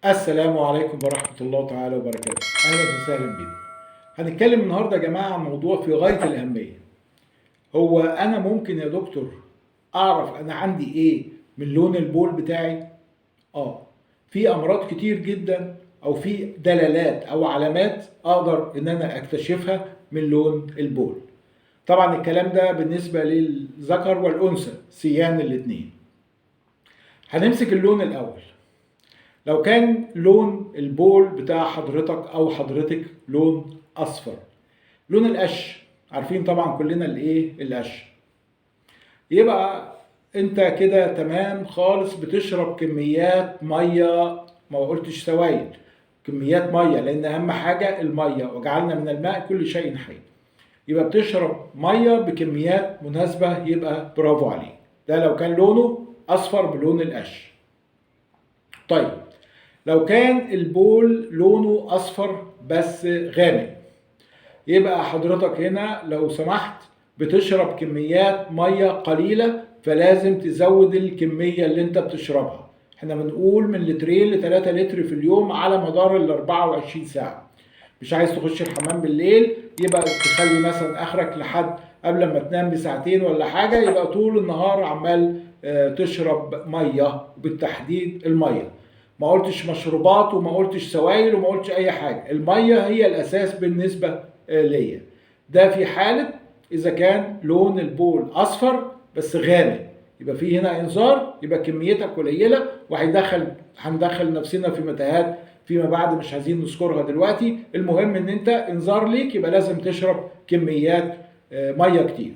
السلام عليكم ورحمة الله تعالى وبركاته. أهلا وسهلا بكم. هنتكلم النهاردة يا جماعة عن موضوع في غاية الأهمية. هو أنا ممكن يا دكتور أعرف أنا عندي إيه من لون البول بتاعي؟ في أمراض كتير جدا أو في دلالات أو علامات أقدر إن أنا أكتشفها من لون البول. طبعا الكلام ده بالنسبة للذكر والأنثى سيان الاتنين. هنمسك اللون الأول. لو كان لون البول بتاع حضرتك او حضرتك لون اصفر، لون القش، عارفين طبعا كلنا الايه القش، يبقى انت كده تمام خالص، بتشرب كميات مية، ما قلتش سوائل، كميات مية، لان اهم حاجة المية، وجعلنا من الماء كل شيء حي. يبقى بتشرب مية بكميات مناسبة، يبقى برافو عليك. ده لو كان لونه اصفر بلون القش. طيب لو كان البول لونه اصفر بس غامق، يبقى حضرتك هنا لو سمحت بتشرب كميات مية قليله، فلازم تزود الكمية اللي انت بتشربها. احنا بنقول من 2 ل 3 لتر في اليوم على مدار ال 24 ساعة. مش عايز تخش الحمام بالليل، يبقى تخلي مثلا اخرك لحد قبل ما تنام بساعتين ولا حاجة، يبقى طول النهار عمال تشرب مية، وبالتحديد المية. ما قلتش مشروبات وما قلتش سوائل وما قلتش اي حاجة، المية هي الاساس بالنسبة ليا. ده في حاله اذا كان لون البول اصفر بس غامق، يبقى في هنا انذار، يبقى كميتك قليله، وهندخل نفسنا في متاهات فيما بعد مش عايزين نذكرها دلوقتي. المهم ان انت انذار ليك، يبقى لازم تشرب كميات مية كتير.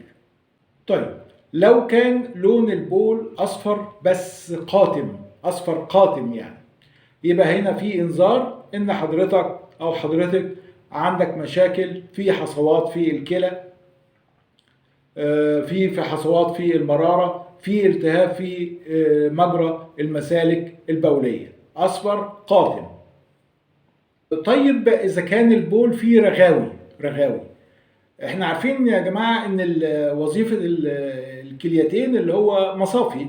طيب لو كان لون البول اصفر بس قاتم، اصفر قاتم يعني، يبقى هنا في انذار ان حضرتك او حضرتك عندك مشاكل في حصوات في الكلى، في حصوات في المرارة، في التهاب في مجرى المسالك البولية، اصفر قاتم. طيب اذا كان البول فيه رغاوي، احنا عارفين يا جماعة ان وظيفة الكليتين اللي هو مصافي،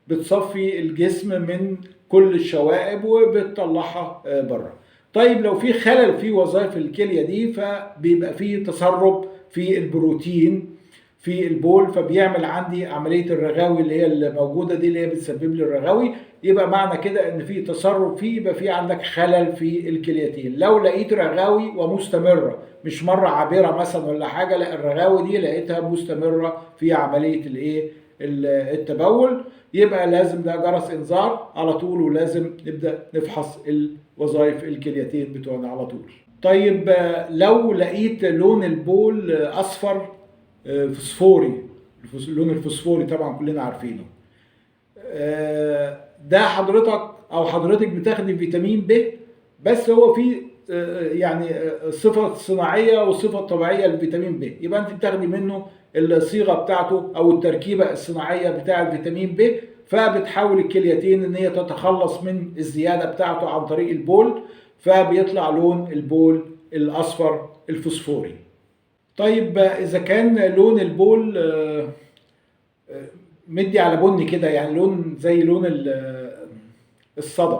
بتصفي الجسم من كل الشوائب وبتطلعها بره. طيب لو في خلل في وظائف الكلية دي، فبيبقى في تسرب في البروتين في البول، فبيعمل عندي عملية الرغاوي اللي هي الموجودة دي، اللي هي بتسبب لي الرغاوي. يبقى معنى كده ان في تسرب فيه، يبقى في عندك خلل في الكليتين. لو لقيت رغاوي ومستمرة، مش مرة عابرة مثلا ولا حاجة، لا الرغاوي دي لقيتها مستمرة في عملية الايه التبول، يبقى لازم ده جرس انذار على طول، ولازم نبدأ نفحص الوظائف الكليتين بتوعنا على طول. طيب لو لقيت لون البول اصفر فوسفوري، اللون الفوسفوري طبعا كلنا عارفينه، ده حضرتك او حضرتك بتاخدي فيتامين ب، بس هو فيه يعني صفة صناعية وصفة طبيعية للفيتامين ب، يبقى انت بتاخدي منه الصيغة بتاعته او التركيبة الصناعية بتاع الفيتامين ب، فبتحاول الكليتين ان هي تتخلص من الزيادة بتاعته عن طريق البول، فبيطلع لون البول الاصفر الفوسفوري. طيب اذا كان لون البول مدي على بني كده، يعني لون زي لون الصدى،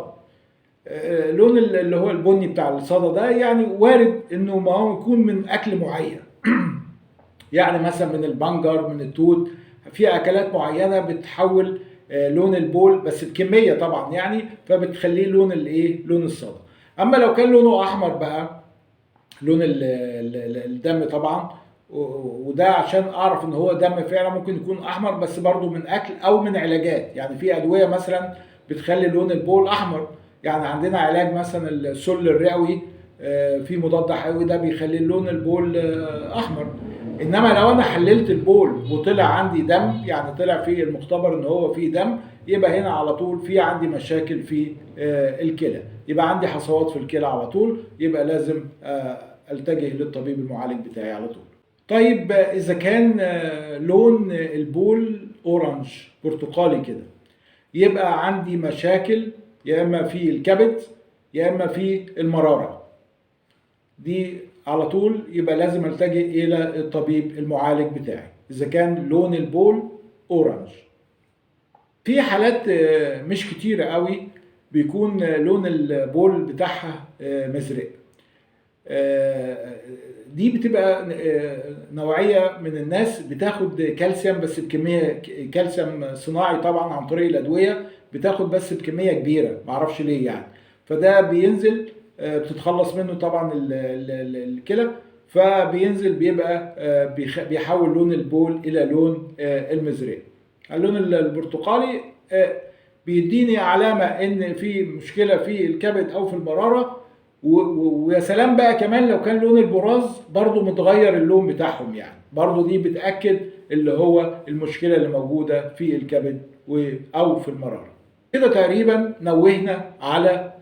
لون اللي هو البني بتاع الصدى ده، يعني وارد انه ما هو يكون من اكل معين، يعني مثلا من البنجر، من التوت، في اكلات معينة بتحول لون البول بس بكمية طبعا يعني، فبتخليه لون الايه، لون الصدى. اما لو كان لونه احمر بقى، لون الدم طبعا، وده عشان اعرف ان هو دم فعلا، ممكن يكون احمر بس برضو من اكل او من علاجات، يعني في ادوية مثلا بتخلي لون البول احمر، يعني عندنا علاج مثلا السل الرئوي، في مضاد حيوي ده بيخلي لون البول احمر. انما لو انا حللت البول وطلع عندي دم، يعني طلع في المختبر ان هو فيه دم، يبقى هنا على طول في عندي مشاكل في الكلى، يبقى عندي حصوات في الكلى على طول، يبقى لازم التجه للطبيب المعالج بتاعي على طول. طيب اذا كان لون البول orange برتقالي كده، يبقى عندي مشاكل يا اما في الكبد يا اما في المرارة، دي على طول يبقى لازم التجئ الى الطبيب المعالج بتاعي اذا كان لون البول orange. في حالات مش كتيرة قوي بيكون لون البول بتاعها مزرق. دي بتبقى نوعية من الناس بتاخد كالسيوم بس بكمية، كالسيوم صناعي طبعا عن طريق الأدوية، بتاخد بس بكمية كبيرة معرفش ليه يعني، فده بينزل بتتخلص منه طبعا الكلى، فبينزل بيبقى بيحول لون البول إلى لون المزرق. اللون البرتقالي بيديني علامة إن في مشكلة في الكبد أو في المرارة، ويا سلام بقى كمان لو كان لون البراز برضو متغير اللون بتاعهم، يعني برضو دي بتأكد اللي هو المشكلة اللي موجودة في الكبد أو في المرارة. كده تقريبا نوهنا على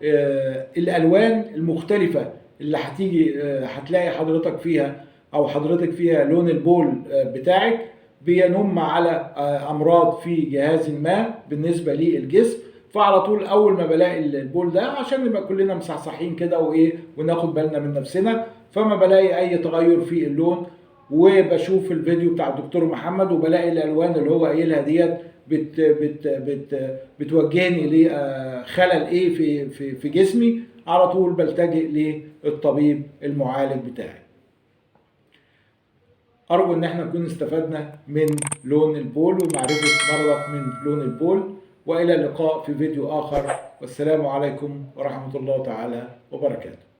الألوان المختلفة اللي هتلاقي حضرتك فيها أو حضرتك فيها لون البول بتاعك بينم على أمراض في جهاز ما بالنسبة للجسم. فعلى طول أول ما بلاقي البول ده، عشان نبقى كلنا مصحصحين كده وإيه وناخد بالنا من نفسنا، فما بلاقي أي تغير في اللون، وبشوف الفيديو بتاع الدكتور محمد وبلاقي الألوان اللي هو قايلها ديت بت بت بت بتوجهني لخلل إيه في جسمي، على طول بلتجئ للطبيب المعالج بتاعي. أرجو إن احنا نكون استفدنا من لون البول ومعرفة مرضك من لون البول، وإلى اللقاء في فيديو آخر، والسلام عليكم ورحمة الله تعالى وبركاته.